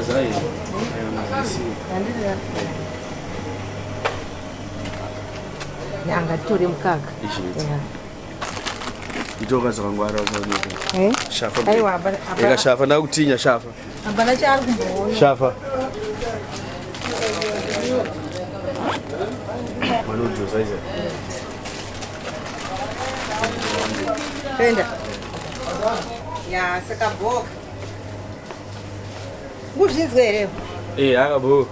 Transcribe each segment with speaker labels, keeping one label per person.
Speaker 1: Mazai.
Speaker 2: Yanga titore mukaka.
Speaker 1: Itoka zvakangwara usaoneka.
Speaker 2: Eh?
Speaker 1: Shafa.
Speaker 2: Aiwa, hapana.
Speaker 1: Eka shafa ndakutinya shafa.
Speaker 2: Hapana chaari kumboona.
Speaker 1: Shafa. Manojosa ize.
Speaker 2: Toenda. Ya, saka boka. Kuzvinzwa here?
Speaker 1: Eh, akabo.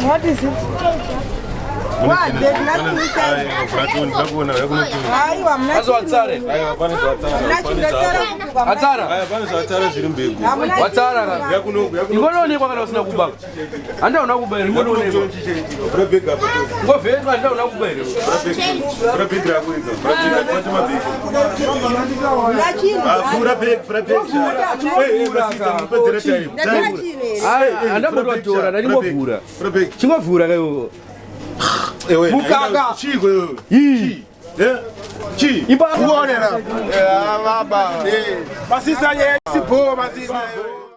Speaker 2: What is it? What? There's nothing inside. Aiwa, mna
Speaker 1: Atsara. Atsara. Watsara ka. Ingonoonekwa kana usina kuba. Handaona kuba here ingonoonekwa. Ngovhetwa handaona kuba here. Handambototora ndachingovhura. Chingovhura ka iwo. Mukaka. Ii.
Speaker 3: Masisa, yes, masisa.